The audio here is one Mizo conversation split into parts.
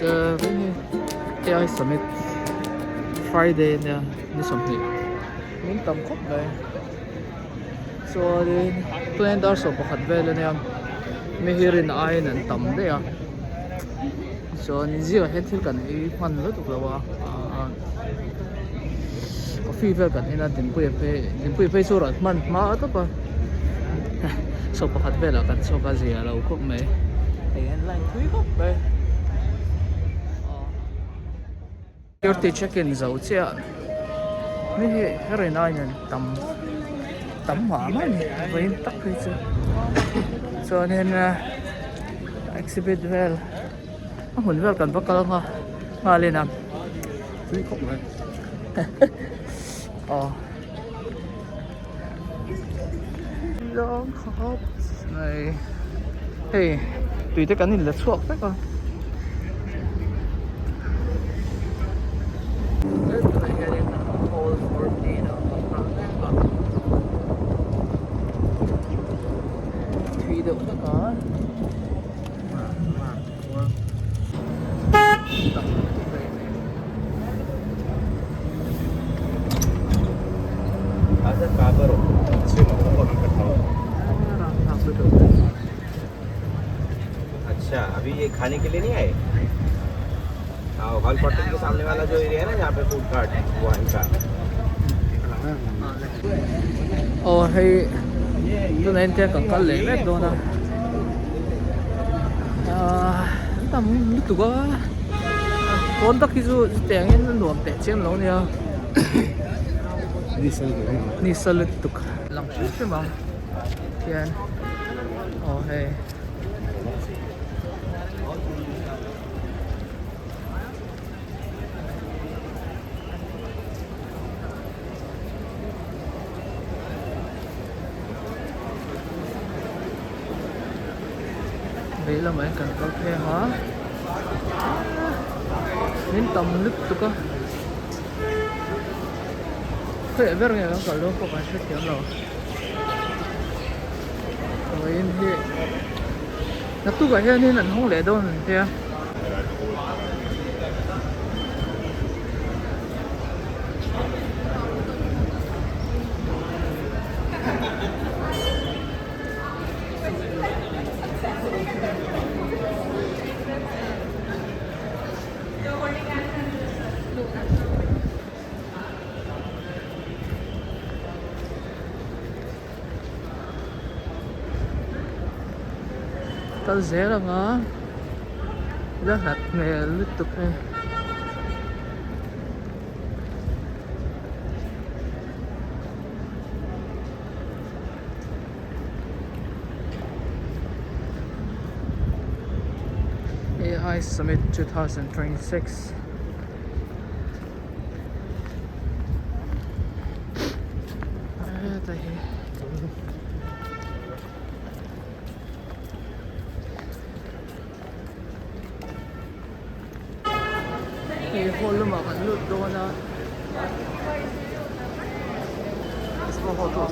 AI Summit Friday ania ni 20 min tam khawp mai chuanin tunah hian dar 11 vel ania mi hi rin aiin an tam daih a chuan zingah hian thil kan ei hman lutuk lo a coffee vel kan en a Dinpuia phei Dinpuia phei chu rawn hman hma tawp a 11 velah kan chhuak a zia lo khawp mai hei hian line thui khawp mai security check in zo chiah mi hi herin a in tam tam mah mah a ni vawiin tak phei chu chuanin exhibit vel a hmun vel kan va kal anga nghalin a tui khawp mai aw lawng khawp mai hei tui te kan in la chhuak vek a tunah hianin hall 14 a awm mek a thui deuh hlek a. अच्छा अभी ये खाने के लिए नहीं आए हाँ hall fourteen के सामने वाला जो एरिया है ना जहाँ पे फूड कार्ट है वो इनका Aw hei tunah hian kan kal leh mek dawn a ahh tam lutuk a pawn tak hi chu chutiang in a nuam teh chiam lo ania ni sa lutuk lang hrim hrim ang khian aw hei. Vei lamah hian kan kal phei ang a min tam lutuk a khawiah ber nge kan kal dawn pawh kan hrethiam lo vawiin hi naktukah hianin an hawng leh dawn an tia. Kal zel ang a la hlat hmel lutuk e. AI Summit 2026 Heta hi Hei hall lamah kan lut dawn a. Ka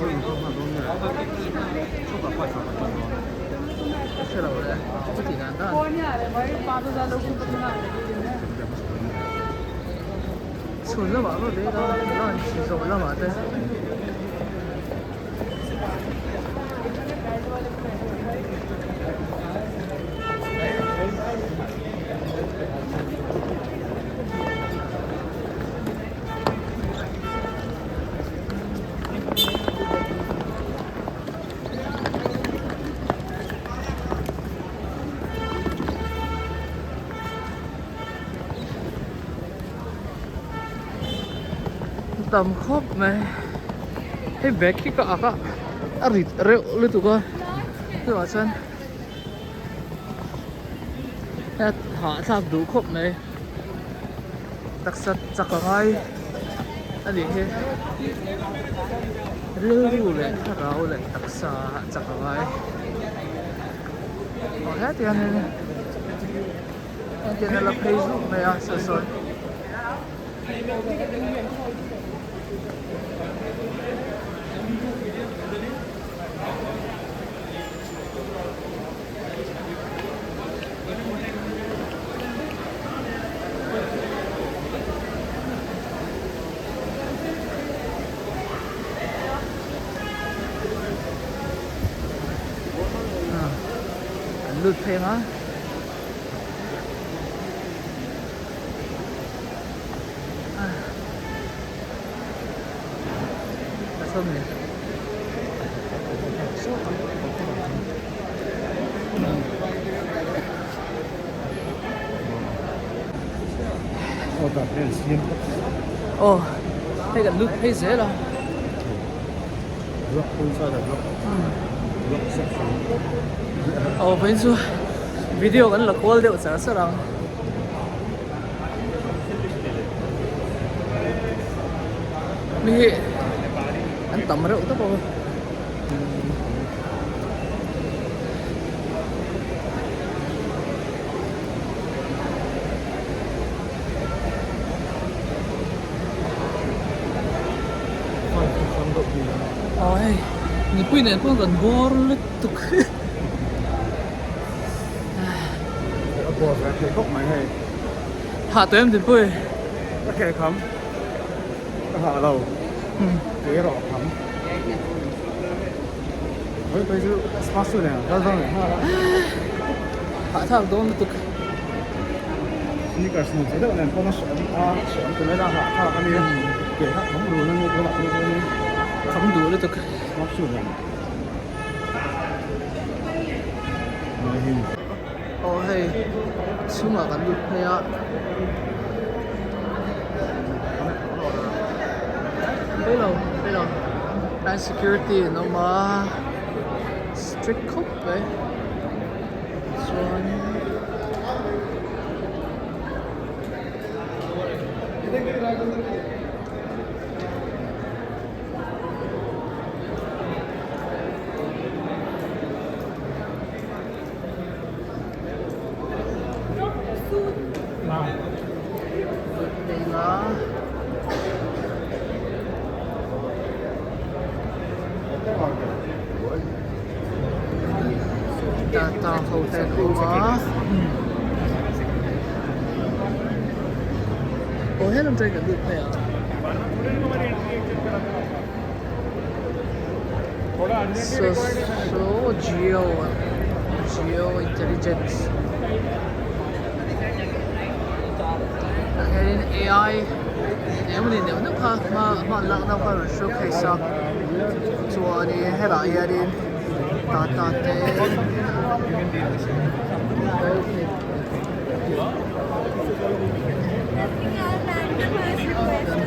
hre lo le ka tih dan dan. Chhun lamah pawh ve ila lunch zawh lamah te. Tam khawp mai hei bag hi ka ak a a rit reuh lutuk a chuvah chuan a hahthlak duh khawp mai taksa chak a ngai a nih hi rilru leh thlarau leh taksa chak a ngai aw heti hianin heti hian a la phei zuk mai a saw sawn. lut phei ang a. Aw hei kan lut phei zel a. Aw vawiin chu video kan la kual deuh char char ang. Mi hi an tam reuh tawp a. Aw hei mipui nen pawh kan bawr lutuk. A bawr ve thei khawp mai hei. Hah tawh em Dinpui? Ka keh kham. Ka hah lo. Kei erawh a kham. Hei phei chu spa su nen kal dawn leh nghal a. Hahthlak dawn lutuk. Sneakers nen che deuh nen pawn a hreawm a hreawm ti mai la hahthlak a nia. Ke kha kham run a nia tunah phei chuan. Kham duh lutuk. Spa su nen. Aw hei chhungah kan lut phei a. Hello hello tlai security an awm a strict khawp mai chuan Tata ho te an awm a aw helam train kan lut phei ang. So Geo Geo Intelligence tah hianin ai eng emawni neuh neuh kha hma hma an lakna kha a rawn showcase a chuanin helaiah hianin tata te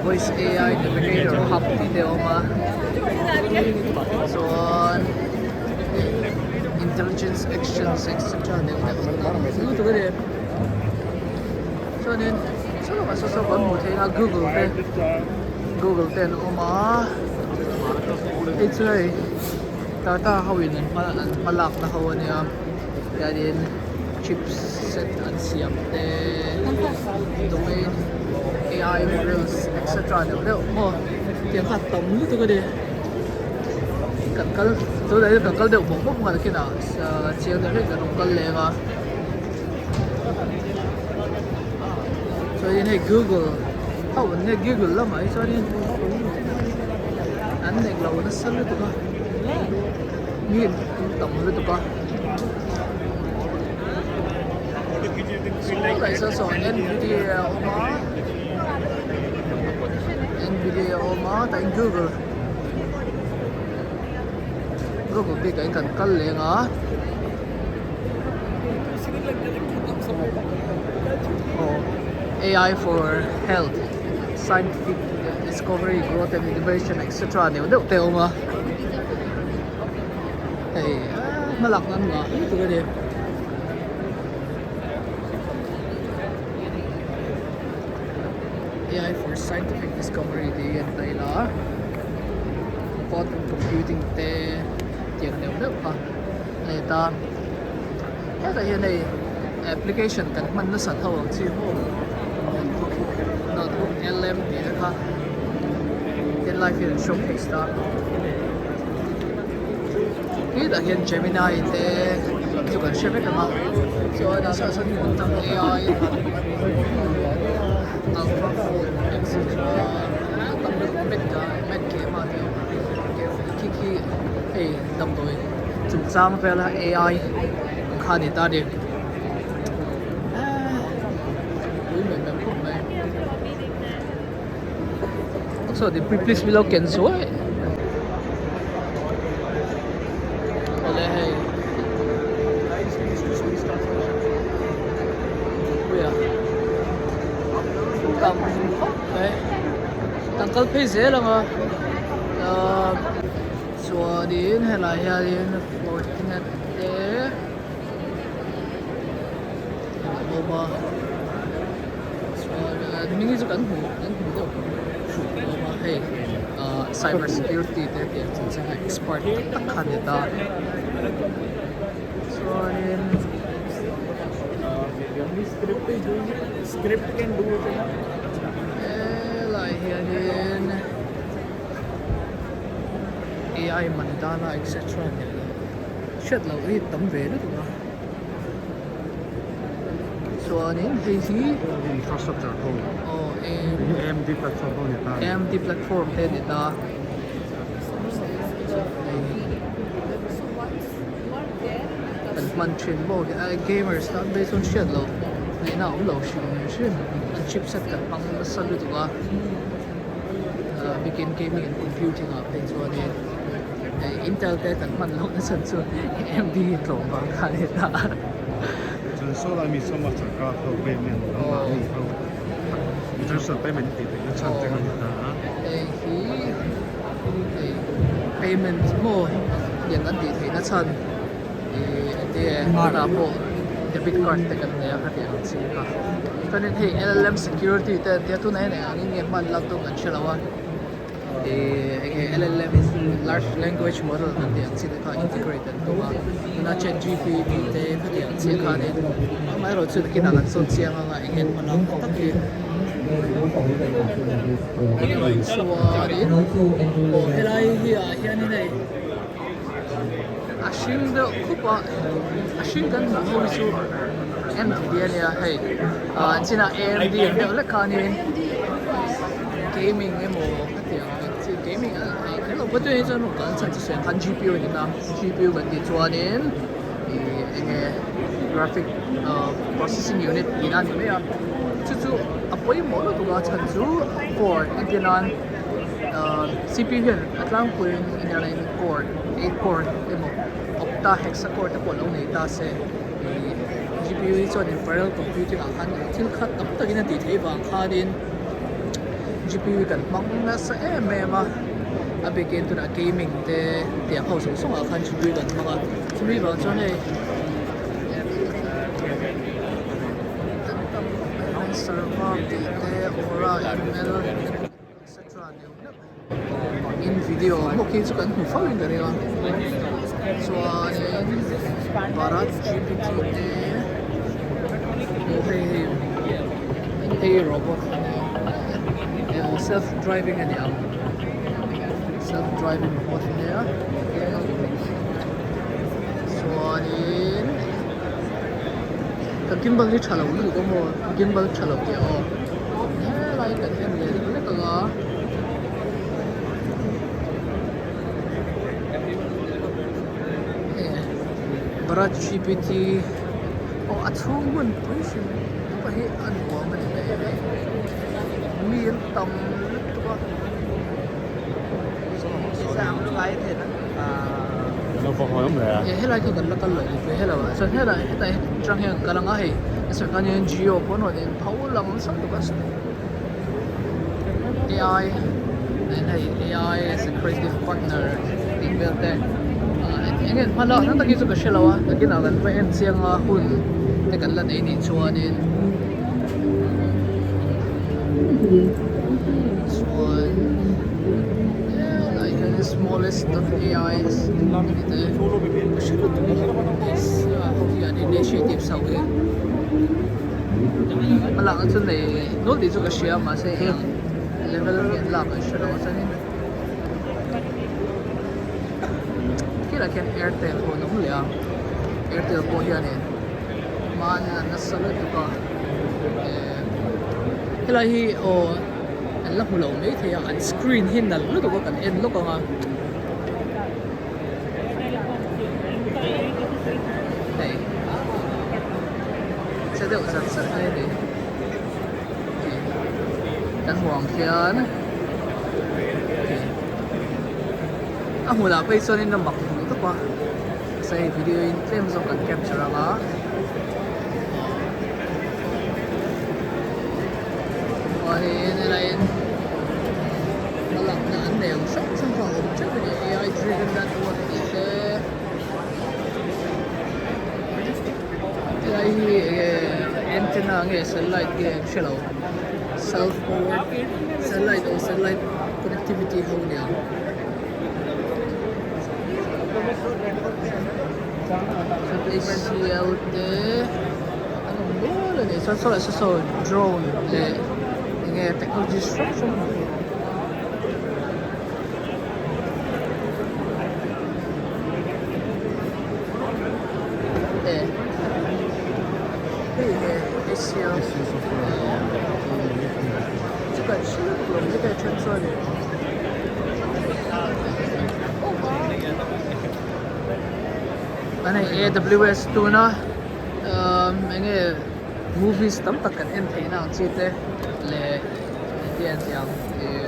Voice AI Navigator Hub tih te a awm a chuan Intelligence Actions etc neuh neuh lutuk a ni chuanin saw lawkah saw saw kan hmuh theih a Google te Google te an awm a hei chu hei Tata ho in an hma an hma lakna ho a nia hianin chipset an siam te domain ai models etc deuh deuh maw tiang kha a tam lutuk a ni kan kal tunah hian kan kal deuh bawk bawk mai nakinah chiang deuh hlek kan rawn kal leng a chuanin hei google ho an nia google lamah hi chuanin an nek lo nasa lutuk a mi an tam lutuk a. Saw saw saw nvidia a awm a nvidia a awm a tah hian google google bikah hian kan kal leng a aw ai for health scientific discovery growth and innovation etc neuh neuh te a awm a hei hmalak nan ngah lutuk a ni. Ai for scientific discovery tih hi an hnaih la a quantum computing te tiang neuh neuh kha a ni ta hetah hian hei application kan hman nasat ho ang chi maw notebook lm tih te kha tunlai hian an showcase ta. Hetah hian Gemini te chu kan hre vek ang a chuan ah sawn quantum ai alpha fold etc a tam lutuk met kema te awm a khi khi hei damdawi chungchang vela ai. kha a ni ta a ni. Pui mai mai khawp mai. Saw ti please min lo ken zuai. Awle hei. Puia. Tam khawp mai. Kan kal phei zel ang a. Chuanin helai hianin Fortinet te a awm a chuan hming hi chu kan hmu kan hmu deuh hruk a awm a hei ah cyber security te tih ang chang chang a expert tak tak kha a ni ta chuanin helai hianin. Ai mandala etc nen hriat loh hi tam ve lutuk a chuanin hei hi infrastructure ho aw AMD platform ho ni ta AMD platform te ni ta kan hman thin maw gamers tan phei chuan hriat loh ngaihna a awm lo hrim hrim an chipset kan hmang nasa lutuk a. Bikin gaming and computing ah phei chuanin Intel te kan hman loh nasa chu AMD tlawm vang kha a ni ta. Chuan saw lai mi saw master card ho payment an mahni ho international payment tih theih na chhan te kha a ni ta a. Hei hi hei payment maw lian an tih theih na chhan ih enge tunah pawh debit card te kan nei a khatiang ang chi kha. Chuanin hei LLM security te an tia tunah hian eng angin nge hman lak dawn kan hre lo a ih enge LLM large language model kan tih ang chi te kha integrate an tum a tuna chat gpt te khatiang ang chiah khanin amaherawhchu nakinah kan sawn chiang anga eng nge an hman ang tak hi chuanin aw helai hi ah hianin hei A hring deuh khup a a hring kan hmuh ho hi chu M T a nia hei ah an chinah A M D ang deuh hlek khanin gaming emaw khatiang ang chi gaming a kher lo pawh chuan chuan kan chhan chu sawi ang khan G P U a ni ta G P U kan tih chuanin ih eng nge graphic ah processing unit tihna a ni mai a chu chu a pawimawh lutuk a chhan chu core entir nan. C_P_U hian a tlangpuiin inner line core 8 core emaw octa hexa core te pawh lo nei ta se ih G_P_U hi chuan in parallel computing ah khan thil khat tam takin a tih theih vang khanin G_P_U hi kan hmang nasa em em a a bikin tunah gaming te tiang ho zawng zawng ah khan G_P_U kan hmang a chumi vang chuan hei server tih te aura M_L. In video hmawk hi chu kan hmu fo in ka ring a chuanin Bharat G P T te aw hei hei hei robot a nia aw self driving a ni ang self driving robot a nia chuanin ka gimbal hi tha lo lutuk a maw gimbal tha lo tih aw. Helai kan en leh lek ang a. Bharat GPT aw a chhung hmun pui hrim hrim hi a nuam a ni mai a hei mi an tam lutuk a. Helai kha kan la kal lo ve helo ah chuan helai hetah atang hian kan kal ang a hei Jio pawh an rawn en pho lang nasa lutuk a. AI and hei AI as a creative partner tih vel te ah eng nge hman a nasa takin chu ka hre lo a nakinah kan va en chiang a hun te kan la nei nih chuanin chuan helai hian smallest dot AI tih te ka hre lutuk a ho hi an initiatives ho hi. A lakna chu nei nual tih chu ka hria mahse heng level hi an lak an hre lo a chuanin khilaiah khian airtel pawh an awm leh a airtel pawh hianin hman a nasa lutuk a eh helai hi aw an la hmu lo maithei a an screen hi nalh lutuk a kan en lawk ang a. Hei. deuh zat zat mai a ni. Kan hmuh ang khian a hmunah phei chuanin a mak hmuh tawp a mahse hei video in tlem zawk kan capture ang a. Chuanin helaiin hmalakna an nei ang hrang hrang kha a awm teuh a ni ai driven network tih te helai hi enge antenna nge satellite nge an hre lo self powered satellite or satellite connectivity ho a nia. Hcl te an awm nual a ni chuan saw leh saw saw drone leh enge technology hrang hrang hmuh tur a awm. E hei enge hcl chu kan hre lutuk lo mai te then chuanin. An hei AWS tuna umm eng nge movies tam tak kan en theihna ang chi te leh engti an tih ang ih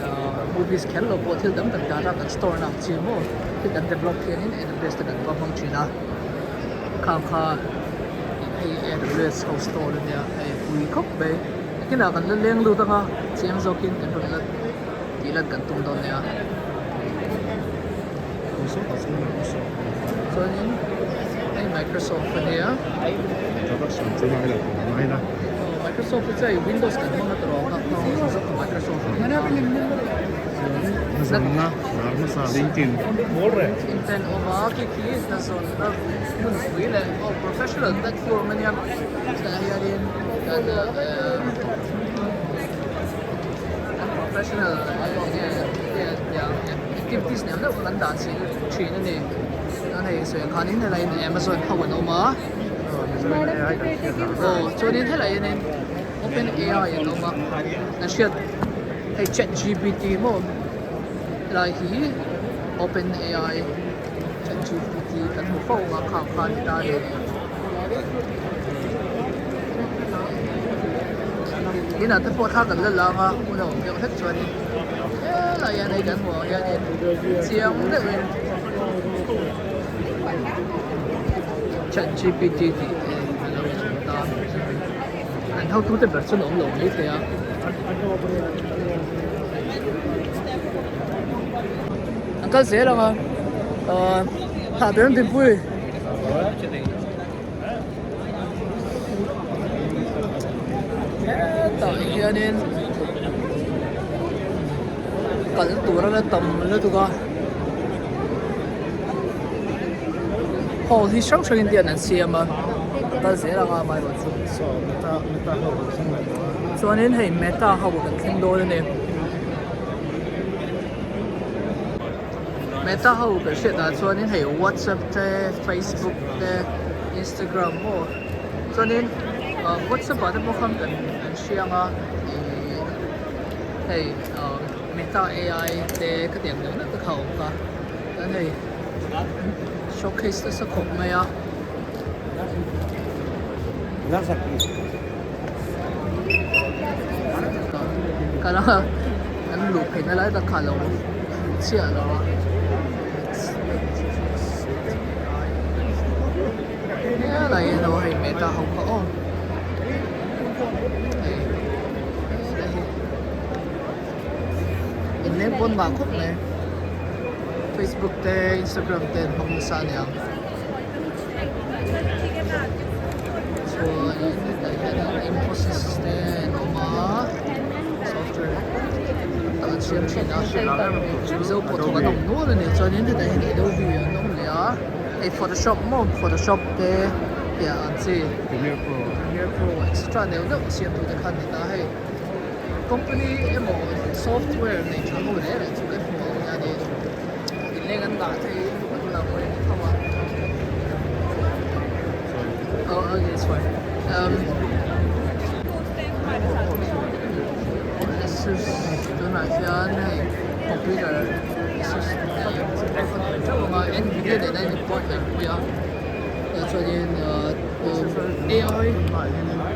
ahh movies kher lo pawh thil tam tak data kan store na ang chi maw thil kan develop hianin AWS te kan va hmang thin a khang kha hei AWS ho store ania hei pui khawp mai nakinah kan la leng lut anga chiang zawkin kan rawn la tih lan kan tum dawn nia. Chuanin hei Microsoft a nia. Microsoft hi chu hei Windows kan hmang a tawrh ang a Microsoft a nia. Intent awm a khi khi hnazawnna hmunpui leh aw professional platform a nia hetah hianin kan kan professional activities neuh neuh kan dah chhin thin a ni chuan hei sawi ang khanin helai in amazon ho an awm a aw chuanin helai hianin open ai an awm a an hriat hei chat gpt maw helai hi open ai chat gpt kan hmu fo ang a khang kha a ni ta a ni. Inah te pawh thla kan la lang a hun a awm deuh hlek chuanin helai hian hei kan hmuh ang hianin chiang deuhin chat gpt tih te a lo inchhawm ta an hotute ber chuan a awm lo maithei a. An kal zel ang a ahh thah ber an dinpui. Hetah hianin kal tur a la tam lutuk a hall hi hrang hrangin te hian an siam a kal zel ang a amaherawhchu chuanin hei meta ho kan thleng dawn a ni. Meta ho kan hriat ah chuanin hei whatsapp te facebook te instagram maw chuanin ah whatsapp ah te pawh khan kan kan hria ang a ihh hei ah meta ai te khatiang deuh deuh te kha a awm kha chuan hei showcase nasa khawp mai a. Kala an luh pheihna lai tak kha a lo chhiah lo a helai hi alo hei meta ho kha aw hei helai hi inleng pawn mah khawp mai facebook te instagram te an hmang nasa aniang. Chuanin hetah hianin Infosys te an awm a software tak an siam thin a Mizo pawh thawk an awm nual a ni chuanin hetah hian Adobe an awm leh a hei photoshop maw photoshop te piah ang chi Premiere Pro et cetera neuh neuh siam tur te kha an ni ta hei company emaw software nei tha ho reng reng chu kan hmu ang hianin inleng an dah thei an lo pawh a ni tho a oh okay it's fine um asus tunah hian hei computer asus nvidia nena in partner pui a chuanin uh. AI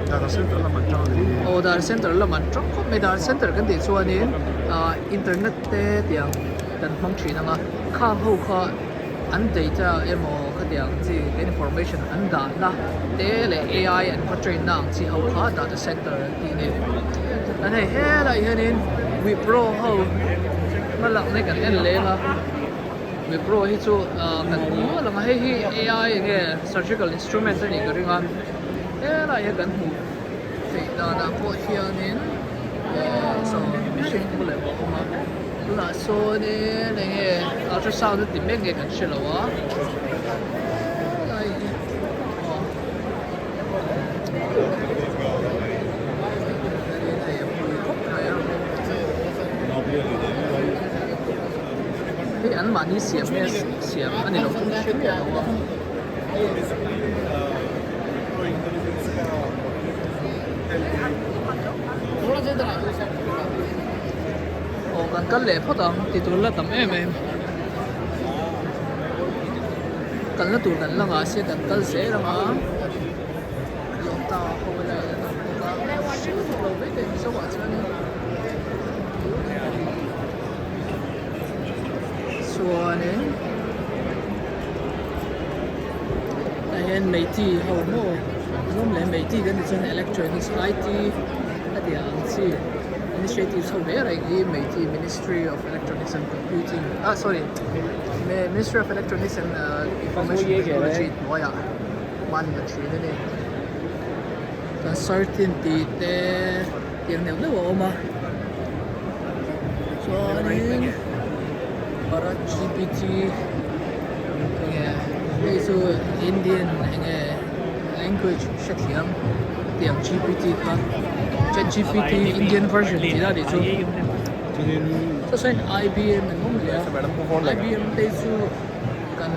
Data center lam an tang ani. Aw data center lam an tang khawp mai data center kan tih chuanin ah internet te tiang kan hmang thin ang a khang ho kha an data emaw khatiang chi information an dahna te leh AI an va train na ang chi ho kha data center an tih a ni. An hei helaiah hianin Wipro ho hmalakna hi kan en leng a. Wipro hi chu kan hmu nual ang a hei hi AI enge surgical instrument a nih ka ring a helai hian kan hmuh theih danah pawh hianin saw mihring hmu leh pawh a awm a tunah sawnin enge ultrasound a ti mek nge kan hre lo a helai hi aw hei a pui khawp mai a. Hei an mahni siam nge siam a ni lo chu hre miah lo a. Aw kan kal leh phawt ang ti tur la tam em em. Kalna tur kan la ngah sia kan kal zel ang a. Lawta ho lai a tam bawk a. Hring lo mai thei Mizo ah chuanin. Chuanin tah hian meiti ho maw zawm leh meiti kan tih chuan electronics I_T a tih ang chi initiatives ho reng reng hi meiti ministry of electronics and computing ah sorry ministry of electronics and information technology hnuaiah hman a thin a ni chuan certain tih te. Tiang neuh neuh a awm a chuanin Bharat G_P_T enge hei chu Indian enge language hrethiam tiang G_P_T kha chat G_P_T Indian version tih na nih chu chuan I_B_M an awm leh a I_B_M te chu kan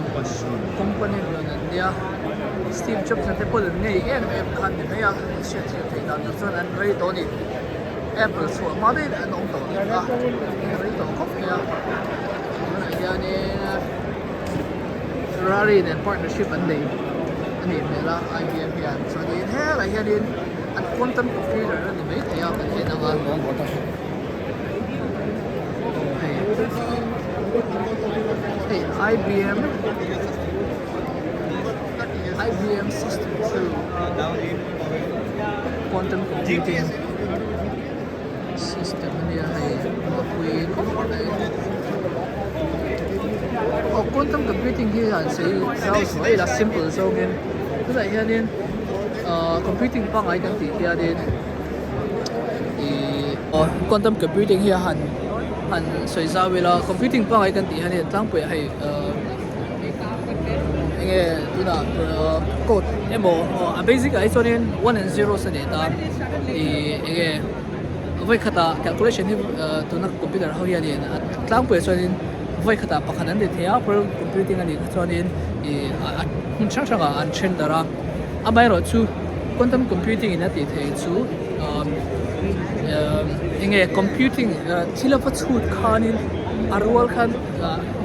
company lian an nia Steve Jobs a te pawh an ngei em em kha an ni mai a hriat thiam theih dan tur chuan an rei tawh a ni Apple chhuah hma daih an awm tawh hlek a an rei tawh khawp mai a tunah hianin Ferrari nen partnership an nei a nih hmel a I_B_M hian chuanin helaiah hianin an quantum computer a ni maithei a kan en ang a. Hei IBM IBM system chu quantum computing system a nia hei mapui khawp mai aw quantum computing hi han sawi zau zuai ila simple zawngin tunah hianin ahh computing pangngai kan tih hianin. Ihh quantum computing hi a han han sawi zau ila computing pangngai kan tih hian hei tlangpui ah hei ahh enge tunah code emaw a basic ah hi chuanin one and zeros a ni ta ihh enge vawi khatah calculation hi tuna computer ho hianin a tlangpui ah chuanin vawi khatah pakhat an ti thei a computing a nih kha chuanin ihh a hmun hrang hrangah an then darh a amaherawhchu. Quantum computing in a tih theih chu umm eng nge computing thil a va chhut khanin a rual khan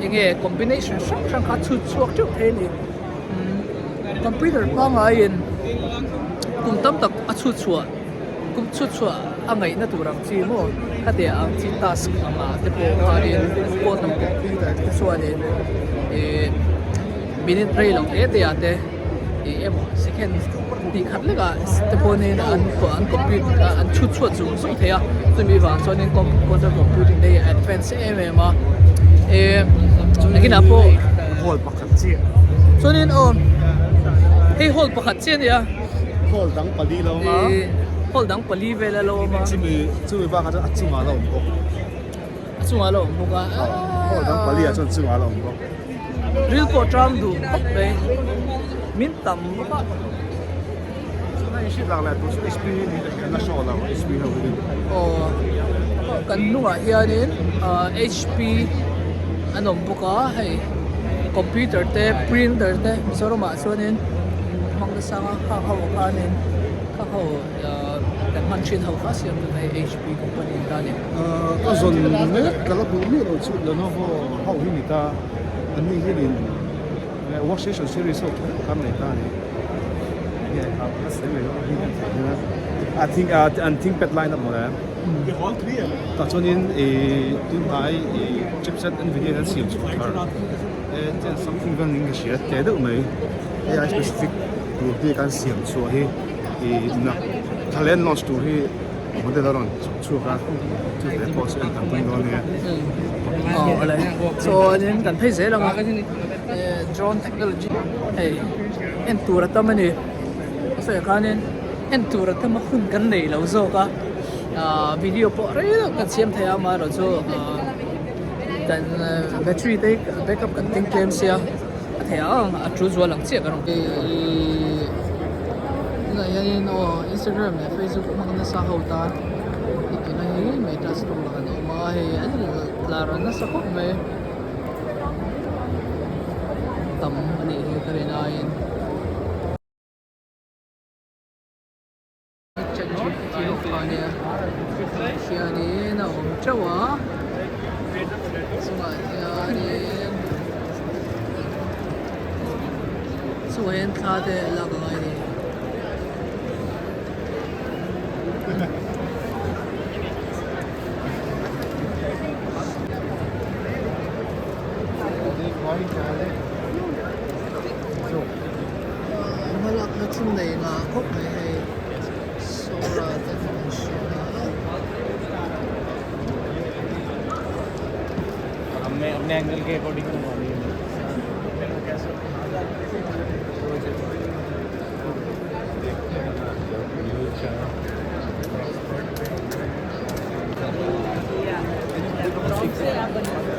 eng nge combination hrang hrang kha a chhut chhuak teuh thei a ni computer pangaiin kum tam tak a chhut chhuah kum chhut chhuah a ngaihna tur ang chi maw khatiang ang chi task angah te pawh khanin quantum computer te chuanin ihh minute rei lo te te ah te. Ih emaw second tih khat lek ah te pawhin an an compute an chhut chhuat zung zung thei a chumi vang chuanin quantum computing te hi a advance em em a eh nakinah pawh hall pakhat chiah chuanin aw hei hall pakhat chiah a ni a hall dang pali lo awm a hall dang pali vel a lo awm a chumi chumi bakah chuan a chungah a lo awm bawk a chungah a lo awm bawk a hall dang pali ah chuan a chungah a lo awm bawk. Ril pawh tang duh khawp mai min tam bawk a. Aw kan hnungah hianin HP an awm bawk a hei computer te printer te Mizoramah chuanin hmang nasa ang a khang ho khanin khang ho kan hman thin ho kha siam tuna hei HP company an ta a ni. Ka zawn mek ka la hmuh miah lo chu Lenovo ho hi ni ta an ni hianin workstation series ho kher kha an nei ta a ni. A thing an ThinkPad line up mawle. Tah chuanin ih tunhnai ih chipset Nvidia in an siam chhuah thar e something vel niin ka hria te deuh mai AI specific tur bik an siam chhuah hi ih nak thla leh launch tur hi model a rawn chhawp chhuak a chu te pawh chu en kan tum dawn nia. Aw awle chuanin kan phei zel ang a drone technology hei en tur a tam a ni a sawi ah khanin en tur a tam a hun kan nei lo zawk a ah video pawh rei deuh kan siam thei a amaherawhchu ah kan battery te hi backup kan keng tlem sia a theih ang a tul zual ang chiah kan rawn ihh tunah hianin aw Instagram leh Facebook hmang nasa ho tan i tuna hi meta store an awm a hei an lar nasa khawp mai tam a nih hi ka rin aiin. Chatgpt ho kha ania hianin a awm teuh a chungah hianin chungah hian thla te lak a ngai a ni. Hmalakna chu nei ngah khawp mai hei Sora te an hria a.